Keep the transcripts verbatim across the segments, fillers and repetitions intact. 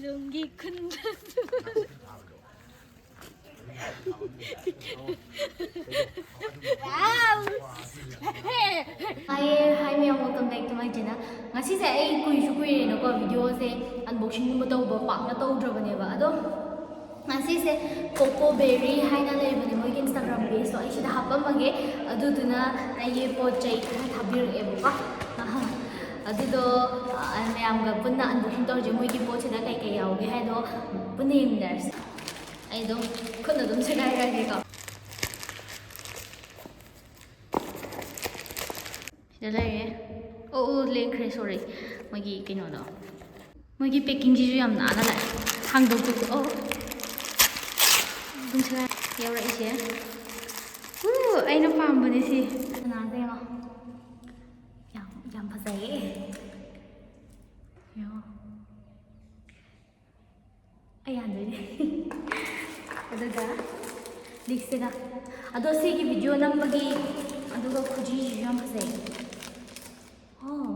ꯇꯨꯡꯒꯤ ꯈꯨꯟꯗꯁꯨ꯫ Hi, hi ꯃꯌꯥꯝ, welcome back to my channel. ꯉꯁꯤꯁꯦ ꯑꯩ ꯀꯨꯏꯁꯨ ꯀꯨꯏꯔꯦꯅꯀꯣ ꯚꯤꯗꯤꯑꯣꯁꯦ ꯑꯟꯕꯣꯛꯁꯤꯡꯒꯨꯝꯕ ꯇꯧꯕ ꯄꯥꯛꯅ ꯇꯧꯗ꯭ꯔꯕꯅꯦꯕ꯫ ꯑꯗꯣ ꯉꯁꯤꯁꯦ ꯀꯣꯀꯣ ꯕꯦꯔꯤ ꯍꯥꯏꯅ ꯂꯩꯕꯅꯦ, ꯃꯣꯏꯒꯤ ꯏꯟꯁꯇꯥꯒ꯭ꯔꯥꯝ ꯄꯦꯖꯇꯣ ꯑꯩ ꯁꯤꯗ ꯍꯥꯞꯄꯝꯃꯒꯦ꯫ ꯑꯗꯨꯗꯨꯅ ꯑꯩꯒꯤ ꯄꯣꯠ ꯆꯩ ꯈꯔ ꯊꯥꯕꯤꯔꯛꯑꯦꯕꯀꯣ꯫ ꯑꯗꯨꯗꯣ ꯑ, ꯃꯌꯥꯝꯒ ꯄꯨꯟꯅ ꯑꯟꯕꯣꯛꯁꯤꯡ ꯇꯧꯔꯁꯦ꯫ ꯃꯣꯏꯒꯤ ꯄꯣꯠꯁꯤꯗ ꯀꯩꯀꯩ ꯌꯥꯎꯒꯦ ꯍꯥꯏꯗꯣ ꯄꯨꯟꯅ ꯌꯦꯡꯃꯤꯟꯅꯔꯁꯦ꯫ ꯑꯩ ꯑꯗꯨꯝ ꯈꯨꯠꯅ ꯑꯗꯨꯝ ꯁꯦꯒꯥꯏꯔꯒꯦꯀꯣ꯫ ꯁꯤꯗ ꯂꯩꯔꯦ꯫ ꯑꯣ, ꯑꯣ, ꯂꯦꯡꯈ꯭ꯔꯦ, ꯁꯣꯔꯤ꯫ ꯃꯣꯏꯒꯤ ꯀꯩꯅꯣꯗꯣ꯫ ꯃꯣꯏꯒꯤ ꯄꯦꯀꯤꯡꯁꯤꯁꯨ ꯌꯥꯝ ꯅꯥꯟꯅ ꯂꯥꯛꯑꯦ꯫ ꯍꯥꯡꯗꯣꯛꯄꯁꯨ, ꯑꯣ꯫ ꯑꯗꯨꯝ ꯁꯦꯒꯥꯏ ꯌꯧꯔꯛꯏꯁꯦ꯫ ꯎ, ꯑꯩꯅ ꯄꯥꯝꯕꯅꯦ ꯁꯤ꯫ ꯀꯅꯥꯗ ꯌꯦꯡꯉꯣ꯫ ꯌꯥꯝ, ꯌꯥꯝ ꯐꯖꯩꯌꯦ꯫ ꯌꯦꯡꯉꯣ꯫ ꯑꯩ ꯌꯥꯟꯗꯣꯏꯅꯦ꯫ ꯑꯗꯨꯒ ꯂꯤꯛꯁꯤꯒ꯫ ꯑꯗꯣ ꯁꯤꯒꯤ ꯚꯤꯗꯤꯑꯣ ꯅꯝꯕꯒꯤ, ꯑꯗꯨꯒ ꯈꯨꯖꯤꯁꯤꯁꯨ ꯌꯥꯝ ꯐꯖꯩ꯫ ꯑꯣ,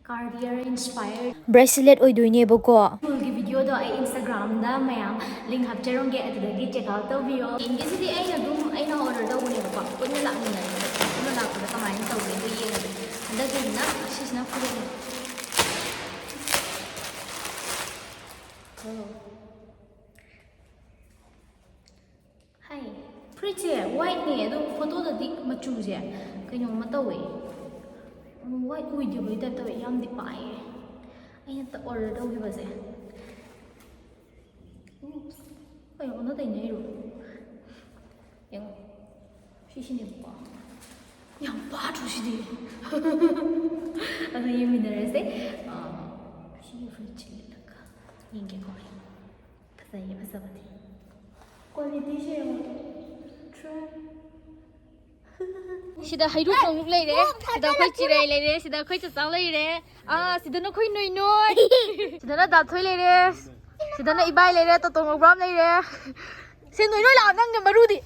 Cartier inspired bracelet ꯑꯣꯏꯗꯣꯏꯅꯦꯕꯀꯣ꯫ Fullꯒꯤ ꯚꯤꯗꯤꯑꯣꯗꯣ ꯑꯩ ꯏꯟꯁꯇꯥꯒ꯭ꯔꯥꯝꯗ ꯃꯌꯥꯝ ꯂꯤꯡ ꯍꯥꯞꯆꯔꯝꯒꯦ, ꯑꯗꯨꯗꯒꯤ check out ꯇꯧꯕꯤꯌꯣ꯫ ꯌꯦꯡꯒꯦꯁꯤꯗꯤ ꯑꯩꯅ ꯑꯗꯨꯝ, ꯑꯩꯅ ꯑꯣꯔꯗꯔ ꯇꯧꯕꯅꯦꯕꯀꯣ, ꯄꯨꯟꯅ ꯂꯥꯛꯃꯤꯟꯅꯔꯦ꯫ ꯄꯨꯟꯅ ꯂꯥꯛꯄꯗ ꯀꯃꯥꯏꯅ ꯇꯧꯒꯦꯗꯣ ꯌꯦꯡꯉꯒꯦ꯫ ꯍꯟꯗꯛꯀꯤꯁꯤꯅ, ꯁꯤꯁꯤꯅ ꯐꯨꯔꯤꯠꯅꯤ꯫ ꯍꯥꯏ, ꯐꯨꯔꯤꯠꯁꯦ whiteꯅꯦ, ꯑꯗꯣ ꯐꯣꯇꯣꯗꯗꯤ ꯃꯆꯨꯁꯦ ꯀꯩꯅꯣꯝꯃ ꯇꯧꯋꯦ꯫ ꯎꯝ, white ꯑꯣꯏꯗꯕꯩ type ꯇꯧꯋꯦ, ꯌꯥꯝꯗꯤ ꯄꯥꯏꯌꯦ꯫ ꯑꯩꯅ ꯇ-, order ꯇꯧꯈꯤꯕꯁꯦ꯫ Oops, ꯀꯩꯅꯣ ꯑꯣꯟꯅ ꯇꯩꯅꯩꯔꯣ? ꯌꯦꯡꯉꯣ, ꯁꯤꯁꯤꯅꯦꯕꯀꯣ꯫ ꯌꯥꯝ ꯄꯥꯗ꯭ꯔꯣ ꯁꯤꯗꯤ? ꯑꯗꯣ ꯌꯦꯡꯃꯤꯟꯅꯔꯁꯦ꯫ ꯑꯥ, ꯁꯤꯒꯤ ꯐꯨꯔꯤꯠꯁꯦ ꯂꯤꯠꯂꯒ ꯌꯦꯡꯒꯦꯀꯣ ꯑꯩ꯫ ꯐꯖꯩꯌꯦ, ꯐꯖꯕꯗꯤ꯫ Qualityꯁꯦ ꯌꯦꯡꯉꯣ꯫ Try꯫ ꯁꯤꯗ ꯍꯩꯔꯨꯛ ꯅꯣꯡꯂꯨꯛ ꯂꯩꯔꯦ, ꯁꯤꯗ ꯑꯩꯈꯣꯏ ꯆꯤꯔꯩ ꯂꯩꯔꯦ, ꯁꯤꯗ ꯑꯩꯈꯣꯏ ꯆꯆꯥꯎ ꯂꯩꯔꯦ, ꯑꯥ, ꯁꯤꯗꯅ ꯑꯩꯈꯣꯏ ꯅꯣꯏ ꯅꯣꯏ, ꯁꯤꯗꯅ ꯗꯥꯊꯣꯏ ꯂꯩꯔꯦ, ꯁꯤꯗꯅ ꯏꯕꯥꯏ ꯂꯩꯔꯦ, ꯇꯣꯇꯣ ꯉꯧꯕ꯭ꯔꯥꯝ ꯂꯩꯔꯦ꯫ ꯁꯦ, ꯅꯣꯏ ꯅꯣꯏ ꯂꯥꯛꯑꯣ, ꯅꯪꯅ ꯃꯔꯨꯗꯤ꯫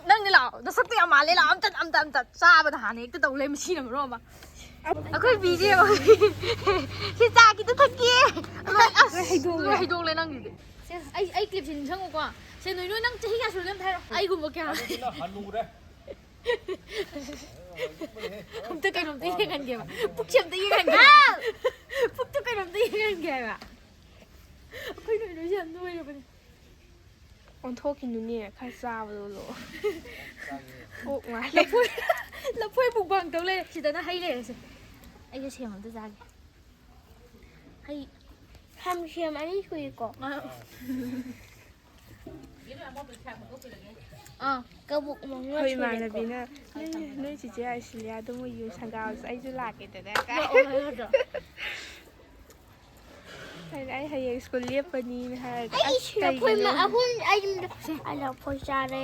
ꯅꯪꯅ ꯂꯥꯛꯑꯣ, ꯅꯁꯛꯇꯣ ꯌꯥꯝ ꯃꯥꯜꯂꯦ, ꯂꯥꯛꯑꯣ꯫ ꯑꯝꯇ, ꯑꯝꯇ, ꯑꯝꯇ꯫ ꯆꯥꯕꯗ ꯍꯥꯟꯅ ꯍꯦꯛꯇ ꯇꯧ ꯂꯩ, ꯃꯁꯤꯅ ꯃꯔꯣꯟ ꯑꯃ꯫ ꯑꯩꯈꯣꯏ ꯕꯤꯖꯤ ꯑꯣꯏ꯫ ꯁꯤ ꯆꯥ ꯈꯤꯇ ꯊꯛꯀꯦ꯫ ꯑꯁ꯫ ꯂꯣꯏ ꯍꯩꯗꯣꯛꯂꯦ ꯅꯪꯒꯤꯗꯤ꯫ ꯁꯦ, ꯑꯩ, ꯑꯩ clipꯁꯦ ꯅꯤꯡꯁꯤꯡꯉꯨꯀꯣ꯫ ꯁꯦ, ꯅꯣꯏ, ꯅꯣꯏ ꯅꯪ ꯆꯍꯤ ꯀꯌꯥ ꯁꯨꯔꯒꯦ ꯑꯝꯇ ꯍꯥꯏꯔꯣ꯫ ꯑꯩꯒꯨꯝꯕ ꯀꯌꯥ? ꯑꯗꯨꯅ ꯍꯅꯨꯔꯦ꯫ ꯑꯝꯇ ꯀꯩꯅꯣꯝꯇ ꯌꯦꯡꯍꯟꯒꯦꯕ꯫ ꯄꯨꯛꯁꯦ ꯑꯝꯇ ꯌꯦꯡꯍꯟꯒꯦ꯫ ꯄꯨꯛꯇꯣ ꯀꯩꯅꯣꯝꯇ ꯌꯦꯡꯍꯟꯒꯦ ꯍꯥꯏꯕ꯫ ꯑꯩꯈꯣꯏ ꯅꯣꯏ, ꯅꯣꯏꯁꯦ ꯌꯥꯝ ꯅꯣꯏꯔꯕꯅꯦ꯫ ꯑꯣꯟꯊꯣꯛꯈꯤꯅꯨꯅꯦ, ꯈꯔ ꯆꯥꯕꯗꯣ ꯂꯣ꯫ ꯑꯣꯛ ꯃꯥꯜꯂꯦ꯫ ꯂꯐꯣꯏ, ꯂꯐꯣꯏ mukbang ꯇꯧ ꯂꯩꯔꯦ꯫ ꯁꯤꯗꯅ ꯍꯩ ꯂꯩꯔꯦꯁꯦ꯫ ꯑꯩꯁꯨ ꯁꯦꯝ ꯑꯝꯇ ꯆꯥꯒꯦ꯫ ꯍꯩ꯫ ꯈꯝ ꯁꯦꯝ ꯑꯅꯤ ꯁꯨꯏꯀꯣ꯫ ꯑꯥ꯫ ꯑꯥ꯫ ꯀꯕꯣꯛ ꯃꯉꯥ ꯑꯩꯈꯣꯏ ꯁꯨꯔꯦꯀꯣ꯫ ꯏꯃꯥꯟꯅꯕꯤꯅ, "ꯅꯣꯏ, ꯅꯣꯏ ꯆꯤꯆꯦ ꯑꯥꯏꯁꯤꯂꯤꯌꯥꯗꯣ ꯃꯣꯏ ꯌꯨꯝ ꯁꯪꯒꯥꯕꯁꯨ ꯑꯩꯁꯨ ꯂꯥꯛꯀꯦꯗꯅ" ꯀꯥꯏ꯫ ꯂꯥꯛꯑꯣ ꯍꯥꯏꯔꯗ꯭ꯔꯣ? ꯑꯩꯅ, "ꯑꯩ ꯍꯌꯦꯡ ꯁ꯭ꯀꯨꯜ ꯂꯦꯞꯄꯅꯤꯅ" ꯍꯥꯏꯔꯒ, ꯑꯩ "ꯑꯁ, ꯁꯤ ꯂꯐꯣꯏ ꯀꯩꯒꯤꯅꯣ?" ꯃ-, ꯑꯍꯨꯝ ꯑꯩ ꯌꯨꯝꯗ, ꯑꯩ ꯂꯐꯣꯏ ꯆꯥꯔꯦ꯫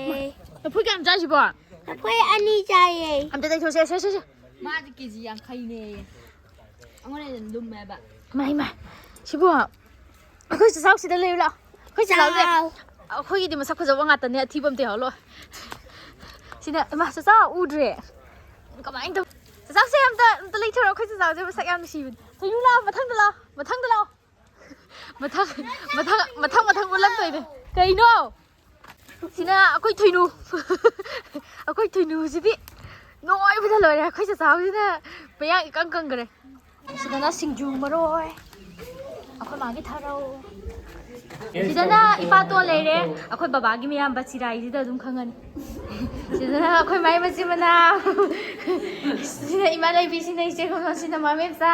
ꯂꯐꯣꯏ ꯀꯌꯥꯝ ꯆꯥꯏꯁꯤꯕꯣ? ꯂꯐꯣꯏ ꯑꯅꯤ ꯆꯥꯏꯌꯦ꯫ ꯑꯝꯇ ꯇꯩꯊꯣꯛꯁꯦ, ꯁꯦ, ꯁꯦ, ꯁꯦ꯫ ꯃꯥꯗꯤ ꯀꯦꯖꯤ ꯌꯥꯡꯈꯩꯅꯦꯌꯦ꯫ ꯑꯩꯉꯣꯟꯗ ꯍꯦꯟꯅ ꯂꯨꯝꯃꯦꯕ꯫ ꯏꯃꯥ, ꯏꯃꯥ꯫ ꯁꯤꯕꯨ ꯑꯩꯈꯣꯏ ꯆꯥꯛꯆꯥꯎꯁꯤꯗ ꯂꯩꯌꯨ ꯂꯥꯎ꯫ ꯑꯩꯈꯣꯏ ꯆꯥꯛꯆꯥꯎꯁꯦ꯫ ꯆꯥꯎ꯫ ꯑꯩꯈꯣꯏꯒꯤꯗꯤ ꯃꯁꯛ ꯐꯖꯕ ꯉꯥꯛꯇꯅꯦ, ꯑꯊꯤꯕ ꯑꯝꯇ ꯌꯥꯎꯍꯜꯂꯣ꯫ ꯁꯤꯗ, ꯏꯃꯥ, ꯆꯥꯛꯆꯥꯎ ꯎꯗ꯭ꯔꯦ꯫ ꯀꯃꯥꯏꯅ ꯇꯧ-, ꯆꯥꯛꯆꯥꯎꯁꯦ ꯑꯝꯇ, ꯑꯝꯇ ꯂꯩꯊꯣꯔꯛꯑꯣ꯫ ꯑꯩꯈꯣꯏ ꯆꯥꯛꯆꯥꯎꯁꯦ ꯃꯁꯛ ꯌꯥꯝ ꯅꯨꯡꯁꯤꯕꯅꯦ꯫ ꯊꯣꯏꯅꯨ ꯂꯥꯎ, ꯃꯊꯪꯗ ꯂꯥꯎ, ꯃꯊꯪꯗ ꯂꯥꯎ꯫ ꯃꯊꯪ, ꯃꯊꯪ, ꯃꯊꯪ, ꯃꯊꯪ ꯑꯣꯜꯂꯛꯇꯣꯏꯅꯦ꯫ ꯀꯩꯅꯣ? ꯁꯤꯅ ꯑꯩꯈꯣꯏ ꯊꯣꯏꯅꯨ꯫ ꯑꯩꯈꯣꯏ ꯊꯣꯏꯅꯨꯁꯤꯗꯤ ꯅꯣꯏꯕꯗ ꯂꯣꯏꯔꯦ꯫ ꯑꯩꯈꯣꯏ ꯆꯆꯥꯁꯤꯅ ꯃꯌꯥꯡ ꯏꯀꯪ ꯀꯪꯈ꯭ꯔꯦ꯫ ꯁꯤꯗꯅ ꯁꯤꯡꯖꯨ ꯃꯔꯣꯏ, ꯑꯩꯈꯣꯏ ꯃꯥꯒꯤ ꯊꯔꯧ꯫ ꯁꯤꯗꯅ ꯏꯄꯥꯇꯣꯟ ꯂꯩꯔꯦ, ꯑꯩꯈꯣꯏ ꯕꯕꯥꯒꯤ ꯃꯌꯥꯝꯕ ꯆꯤꯔꯥꯏꯁꯤꯗ ꯑꯗꯨꯝ ꯈꯪꯉꯅꯤ꯫ ꯁꯤꯗꯅ ꯑꯩꯈꯣꯏ ꯃꯥꯏ ꯃꯆꯤꯟ ꯃꯅꯥꯎ꯫ ꯁꯤꯅ ꯏꯃꯥ ꯂꯩꯕꯤ, ꯁꯤꯅ ꯏꯆꯦ ꯈꯣꯡꯉꯣꯟ, ꯁꯤꯅ ꯃꯥꯃꯦꯝꯆꯥ꯫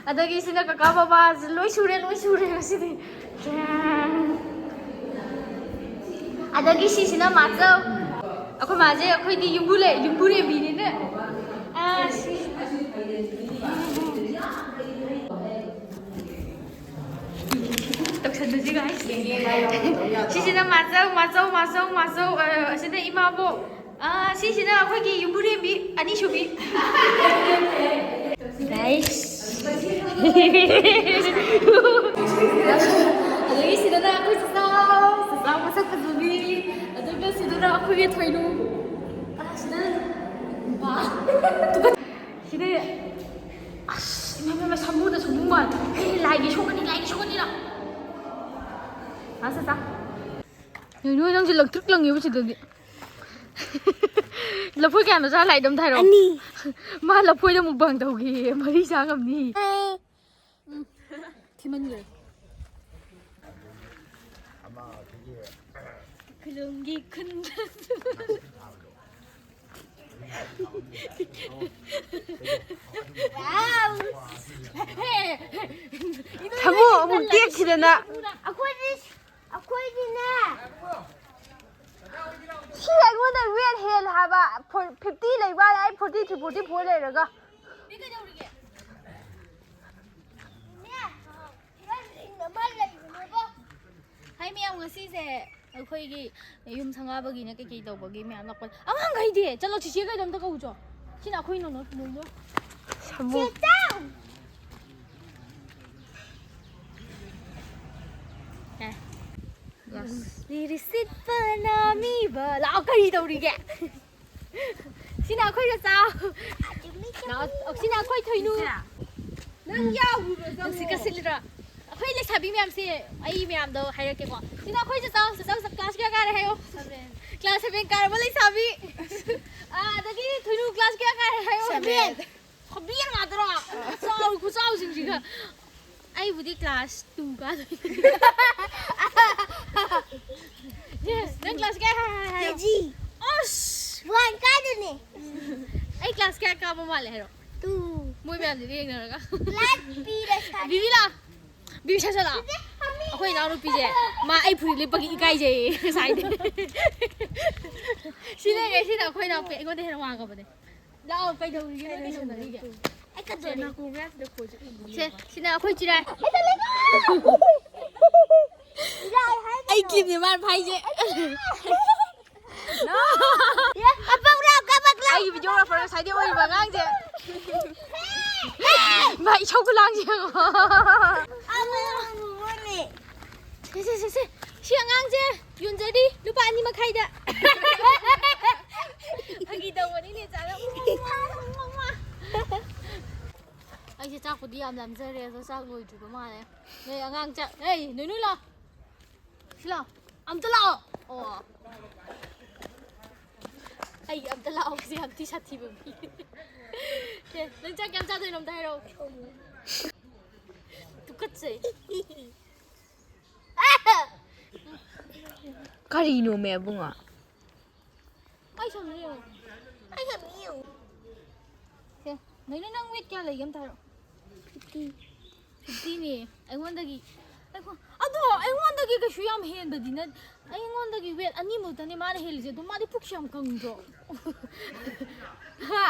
ꯑꯗꯒꯤ ꯁꯤꯅ ꯀꯀꯥ ꯕꯕꯥ, ꯂꯣꯏ ꯁꯨꯔꯦ, ꯂꯣꯏ ꯁꯨꯔꯦ ꯉꯁꯤꯗꯤ꯫ ꯑꯗꯒꯤ ꯁꯤꯁꯤꯅ ꯃꯥꯆꯧ꯫ ꯑꯩꯈꯣꯏ ꯃꯥꯁꯦ ꯑꯩꯈꯣꯏꯗꯤ ꯌꯨꯝꯕꯨ ꯂꯩ, ꯌꯨꯝꯕꯨꯔꯦꯝꯕꯤꯅꯤꯅ꯫ ꯑꯥ, ꯁꯤ-, ꯇꯧꯁꯟꯕꯁꯦ, guys꯫ ꯁꯤꯁꯤꯅ ꯃꯥꯆꯧ, ꯃꯥꯆꯧ, ꯃꯥꯆꯧ, ꯃꯥꯆꯧ, ꯑ, ꯑꯁꯤꯅ ꯏꯃꯥꯕꯣꯛ꯫ ꯑ, ꯁꯤꯁꯤꯅ ꯑꯩꯈꯣꯏꯒꯤ ꯌꯨꯝꯕꯨꯔꯦꯝꯕꯤ ꯑꯅꯤꯁꯨꯕꯤ꯫ Guys꯫ ꯑꯗꯒꯤ ꯁꯤꯗꯅ ꯑꯩꯈꯣꯏ ꯆꯆꯥꯎ, ꯆꯆꯥꯎ ꯃꯁꯛ ꯐꯖꯕꯤ꯫ ꯑꯗꯨꯒ ꯁꯤꯗꯅ ꯑꯩꯈꯣꯏꯒꯤ ꯊꯣꯏꯅꯨ꯫ ꯑ, ꯁꯤꯗ ꯅꯨꯄꯥ꯫ ꯁꯤꯗꯤ ꯑꯁ, ꯏꯃꯥ, ꯏꯃꯥ, ꯁꯥꯃꯨꯗ ꯁꯥꯃꯨ ꯃꯥꯜꯂꯦ꯫ ꯑꯦ, ꯂꯥꯏꯒꯤ ꯁꯣꯛꯀꯅꯤ, ꯂꯥꯏꯒꯤ ꯁꯣꯛꯀꯅꯤ ꯂꯥꯎ꯫ ꯅꯣꯏ, ꯅꯣꯏ, ꯅꯪꯁꯦ ꯂꯪꯇ꯭ꯔꯤꯛ ꯂꯪꯉꯤꯕ ꯁꯤꯗꯗꯤ꯫ ꯂꯐꯣꯏ ꯀꯌꯥꯅꯣ ꯆꯥ ꯂꯥꯛꯏꯗꯣ ꯑꯝꯇ ꯍꯥꯏꯔꯛꯑꯣ꯫ ꯑꯅꯤ꯫ ꯃꯥ ꯂꯐꯣꯏꯗ ꯃꯨꯛꯕꯥꯡ ꯇꯧꯒꯦꯌꯦ, ꯃꯔꯤ ꯆꯥ ꯉꯝꯅꯤ꯫ ꯊꯤꯃꯟꯈ꯭ꯔꯦ꯫ ꯈꯨꯂꯨꯝꯒꯤ ꯈꯨꯟꯗꯁꯨ꯫ ꯊꯃꯣ ꯑꯃꯨꯛ ꯇꯦꯛꯈꯤꯗꯅ꯫ ꯑꯩꯈꯣꯏꯗꯤ, ꯑꯩꯈꯣꯏꯗꯤꯅꯦ꯫ ꯁꯤ ꯑꯩꯉꯣꯟꯗ ꯋꯦꯠ ꯍꯦꯜꯂꯦ ꯍꯥꯏꯕ꯫ ꯐꯤꯐꯇꯤ ꯂꯩꯕ ꯑꯩ ꯐꯣꯔꯇꯤ ꯊ꯭ꯔꯤ, ꯐꯣꯔꯇꯤ ꯐꯣꯔ ꯂꯩꯔꯒ꯫ ꯍꯥꯏ ꯃꯌꯥꯝ, ꯉꯁꯤꯁꯦ ꯑꯩꯈꯣꯏꯒꯤ ꯌꯨꯝ ꯁꯪꯒꯥꯕꯒꯤꯅꯦ, ꯀꯩꯀꯩ ꯇꯧꯕꯒꯤ ꯃꯌꯥꯝ ꯂꯥꯛꯄ꯫ ꯑꯉꯥꯡꯈꯩꯗꯤ ꯆꯠꯂꯣ, ꯆꯤꯆꯦ ꯀꯩꯗꯣ ꯑꯝꯇ ꯀꯧꯆꯣ꯫ ꯁꯤꯅ ꯑꯩꯈꯣꯏ ꯅꯣꯅꯣ ꯂꯣꯏꯅꯣ꯫ ꯁꯃꯨ꯫ ꯆꯦꯆꯥꯎ! ꯑꯦ꯫ ꯔꯤꯁꯤꯠꯄꯅ ꯃꯤꯕ꯫ ꯂꯥꯛꯑꯣ, ꯀꯔꯤ ꯇꯧꯔꯤꯒꯦ? ꯁꯤꯅ ꯑꯩꯈꯣꯏ ꯆꯆꯥ꯫ ꯂꯥꯛꯑꯣ, ꯁꯤꯅ ꯑꯩꯈꯣꯏ ꯊꯣꯏꯅꯨ꯫ ꯅꯪ ꯌꯥꯎꯔꯨꯔꯣ, ꯆꯪꯉꯣ꯫ ꯅꯨꯡꯁꯤꯠꯀ ꯁꯤꯠꯂꯤꯔꯣ? ꯑꯩꯈꯣꯏ ꯂꯩꯁꯥꯕꯤ ꯃꯌꯥꯝꯁꯦ, ꯑꯩ ꯃꯌꯥꯝꯗꯣ ꯍꯥꯏꯔꯛꯀꯦꯀꯣ꯫ ꯁꯤꯅ ꯑꯩꯈꯣꯏ ꯆꯆꯥ, ꯆꯆꯥ, ꯆꯆꯥ, ꯀ꯭ꯂꯥꯁ ꯀꯌꯥ ꯀꯥꯔꯦ ꯍꯥꯏꯌꯣ? ꯁꯚꯦꯟ꯫ ꯀ꯭ꯂꯥꯁ ꯁꯚꯦꯟ ꯀꯥꯔꯕ ꯂꯩꯁꯥꯕꯤ꯫ ꯑꯥ, ꯑꯗꯒꯤ ꯊꯣꯏꯅꯨ ꯀ꯭ꯂꯥꯁ ꯀꯌꯥ ꯀꯥꯔꯦ ꯍꯥꯏꯌꯣ? ꯁꯚꯦꯟ꯫ ꯈꯣꯝꯕꯤ ꯉꯥꯛꯇ꯭ꯔꯣ? ꯆꯥꯎ ꯈꯨꯆꯥꯎꯁꯤꯡꯁꯤꯒ꯫ ꯑꯩꯕꯨꯗꯤ ꯀ꯭ꯂꯥꯁ ꯇꯨ ꯀꯥꯗꯣꯏꯅꯦ꯫ ꯌꯦꯁ, ꯅꯪ ꯀ꯭ꯂꯥꯁ ꯀꯌꯥ ꯀꯥꯔꯦ ꯍꯥꯏꯌꯣ? ꯀꯦ ꯖꯤ꯫ ꯑꯁ! ꯋꯥꯟ ꯀꯥꯗꯣꯏꯅꯦ꯫ ꯑꯩ ꯀ꯭ꯂꯥꯁ ꯀꯌꯥ ꯀꯥꯕ ꯃꯥꯜꯂꯦ ꯍꯥꯏꯔꯣ? ꯇꯨ꯫ ꯃꯣꯏ ꯃꯌꯥꯝꯁꯤꯒ ꯌꯦꯡꯅꯔꯒ꯫ ꯀ꯭ꯂꯥꯁ ꯄꯤ ꯂꯩꯁꯥꯕꯤ꯫ ꯕꯤꯕꯤ ꯂꯥ꯫ ꯕꯤꯕꯤ ꯁꯥ ꯁꯥ ꯂꯥ꯫ ꯑꯩꯈꯣꯏ ꯏꯅꯥꯎꯅꯨꯄꯤꯁꯦ, ꯃꯥ ꯑꯩ ꯐꯨꯔꯤꯠ ꯂꯤꯠꯄꯒꯤ ꯏꯀꯥꯏꯖꯩꯌꯦ ꯉꯁꯥꯏꯗꯤ꯫ ꯁꯤꯅꯦ, ꯁꯤꯅ ꯑꯩꯈꯣꯏ ꯏꯅꯥꯎꯄꯤ, ꯑꯩꯉꯣꯟꯗ ꯍꯦꯟꯅ ꯋꯥꯡꯉꯕꯅꯦ꯫ ꯂꯥꯛꯑꯣ, ꯀꯩꯗꯧꯔꯤꯒꯦ? ꯅꯣꯏ ꯀꯩꯗꯧꯅꯔꯤꯒꯦ? ꯑꯩ ꯀꯗꯧꯔꯤ? ꯁꯦ, ꯁꯤꯅ ꯑꯩꯈꯣꯏ ꯆꯤꯔꯥꯏ꯫ ꯑꯩ ꯀ꯭ꯂꯤꯞꯅꯦ ꯃꯥꯅ ꯐꯥꯏꯁꯦ꯫ ꯑꯦ, ꯀꯕꯛ ꯂꯥꯎ, ꯀꯕꯛ ꯂꯥꯎ꯫ ꯑꯩꯒꯤ videographer ꯉꯁꯥꯏꯗꯩ ꯑꯣꯏꯔꯤꯕ ꯑꯉꯥꯡꯁꯦ꯫ ꯃꯥ ꯏꯁꯧ ꯈꯨꯂꯥꯡꯁꯦ ꯌꯦꯡꯉꯣ꯫ ꯑꯃ ꯑꯃꯨꯕꯅꯦ꯫ ꯁꯦ, ꯁꯦ, ꯁꯦ, ꯁꯦ꯫ ꯁꯤ ꯑꯉꯥꯡꯁꯦ ꯌꯣꯟꯖꯔꯤ ꯂꯨꯄꯥ ꯑꯅꯤ ꯃꯈꯥꯏꯗ꯫ ꯐꯥꯒꯤ ꯇꯧꯕꯅꯤꯅꯦ, ꯆꯥꯔꯝꯃꯣ꯫ ꯑꯩꯁꯦ ꯆꯥꯛꯄꯨꯗꯤ ꯌꯥꯝ ꯂꯥꯝꯖꯔꯦ, ꯑꯗꯣ ꯆꯥꯛ ꯂꯣꯏꯗ꯭ꯔꯤꯕ ꯃꯥꯜꯂꯦ꯫ ꯅꯣꯏ ꯑꯉꯥꯡ ꯆꯥꯛ, ꯑꯩ, ꯅꯣꯏ, ꯅꯣꯏ ꯂꯥꯎ꯫ ꯂꯥꯛꯑꯣ꯫ ꯑꯝꯇ ꯂꯥꯛꯑꯣ꯫ ꯑꯣ꯫ ꯑꯩ ꯑꯝꯇ ꯂꯥꯛꯑꯣ꯫ ꯁꯤ ꯌꯥꯝ ꯊꯤ ꯁꯥꯊꯤꯕ ꯃꯤ꯫ ꯁꯦ, ꯅꯪ ꯆꯥꯛ ꯀꯌꯥꯝ ꯆꯥꯗꯣꯏꯅꯣ? ꯑꯝꯇ ꯍꯥꯏꯔꯛꯑꯣ꯫ ꯇꯨꯀꯠꯆꯩ꯫ ꯀꯔꯤꯅꯣꯃꯦ, ꯑꯕꯨꯡꯉꯣ? ꯑꯩ ꯁꯝꯁꯦ ꯌꯦꯡꯉꯣ꯫ ꯑꯩ ꯁꯝꯁꯦ ꯌꯦꯡꯉꯣ꯫ ꯁꯦ, ꯅꯩꯅ ꯅꯪ weight ꯀꯌꯥ ꯂꯩꯒꯦ ꯑꯝꯇ ꯍꯥꯏꯔꯛꯑꯣ꯫ Fifty꯫ Fifty ꯅꯦ꯫ ꯑꯩꯉꯣꯟꯗꯒꯤ, ꯑꯩꯉꯣꯟ-, ꯑꯗꯣ ꯑꯩꯉꯣꯟꯗꯒꯤ ꯀꯩꯁꯨ ꯌꯥꯝ ꯍꯦꯟꯕꯗꯤ ꯅꯠ-, ꯑꯩꯉꯣꯟꯗꯒꯤ weight ꯑꯅꯤꯃꯨꯛꯇꯅꯦ ꯃꯥꯅ ꯍꯦꯜꯂꯤꯁꯦ꯫ ꯑꯗꯣ ꯃꯥꯗꯤ ꯄꯨꯛꯁꯨ ꯌꯥꯝ ꯀꯪꯗ꯭ꯔꯣ? ꯍꯥ?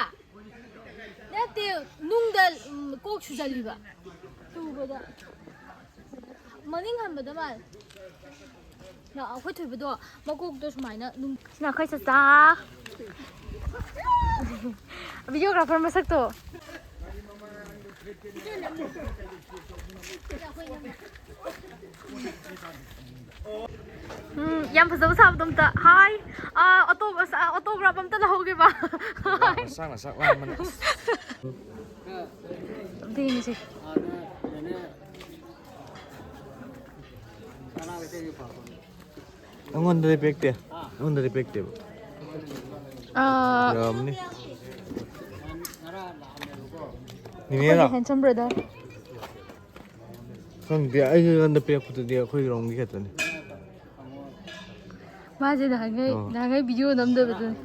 ꯅꯠꯇꯦ, ꯅꯨꯡꯗ, ꯎꯝ, ꯀꯣꯛ ꯁꯨꯖꯜꯂꯤꯕ꯫ ꯇꯨꯕꯗ꯫ ꯃꯅꯤꯡ ꯍꯟꯕꯗ ꯃꯥꯜꯂꯦ꯫ ꯅ-, ꯑꯩꯈꯣꯏ ꯊꯣꯏꯕꯗꯣ ꯃꯀꯣꯛꯇꯣ ꯁꯨꯃꯥꯏꯅ ꯅꯨꯡ-, ꯁꯤꯅ ꯑꯩꯈꯣꯏ ꯆꯆꯥ꯫ Videographer ꯃꯁꯛꯇꯣ꯫ ꯎꯝ, ꯌꯥꯝ ꯐꯖꯕ ꯁꯥꯕꯗꯣ ꯑꯝꯇ꯫ Hi꯫ ꯑꯥ, autograph ꯑꯝꯇ ꯂꯧꯍꯧꯒꯦꯕ꯫ ꯆꯥꯛꯅ ꯆꯥꯛ ꯂꯥꯝꯕꯅ꯫ ꯑꯝꯇ ꯌꯦꯡꯉꯁꯤ꯫ ꯑꯩꯉꯣꯟꯗꯗꯤ ꯄꯤꯔꯛꯇꯦ꯫ ꯑꯩꯉꯣꯟꯗꯗꯤ ꯄꯤꯔꯛꯇꯦꯕ꯫ ꯑꯥ, ꯌꯥꯔꯝꯅꯤ꯫ ꯅꯤꯅꯦꯔꯣ? ꯑꯩꯈꯣꯏꯒꯤ handsome brother꯫ ꯈꯪꯗꯦ, ꯑꯩꯉꯣꯟꯗ ꯄꯤꯔꯛꯄꯗꯨꯗꯤ ꯑꯩꯈꯣꯏ ꯔꯣꯝꯒꯤ ꯈꯛꯇꯅꯤ꯫ ꯃꯥꯁꯦ ꯅꯍꯥꯟꯈꯩ, ꯑꯣ꯫ ꯅꯍꯥꯟꯈꯩ video ꯅꯝꯗꯕꯗꯨꯅꯤ꯫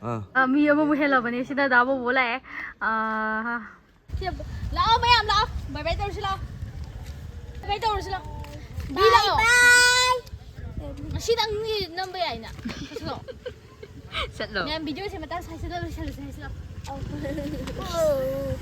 ꯑꯥ꯫ ꯑꯥ, ꯃꯤ ꯑꯃꯃꯨꯛ ꯍꯦꯜꯂꯕꯅꯦ꯫ ꯁꯤꯗ ꯗꯥ ꯕꯣꯕꯣ ꯂꯥꯛꯑꯦ꯫ ꯑꯥ, ꯁꯤ ꯂꯥꯛꯑꯣ ꯃꯌꯥꯝ, ꯂꯥꯛꯑꯣ꯫ Bye bye ꯇꯧꯔꯁꯤ ꯂꯥꯛꯑꯣ꯫ Bye bye ꯇꯧꯔꯁꯤ ꯂꯥꯛꯑꯣ꯫ ꯕꯤ ꯂꯥꯛꯑꯣ꯫ Bye꯫ ꯉꯁꯤꯗꯪꯗꯤ ꯅꯝꯕ ꯌꯥꯏꯅ꯫ ꯆꯠꯂꯣ꯫ ꯆꯠꯂꯣ꯫ ꯃꯌꯥꯝ videoꯁꯦ ꯃꯇꯥꯡ ꯁ꯭ꯋꯥꯏꯁꯤꯗ ꯂꯣꯏꯁꯜꯂꯁꯦ ꯍꯥꯏꯁꯤ ꯂꯥꯛꯑꯣ꯫ ꯑꯧ꯫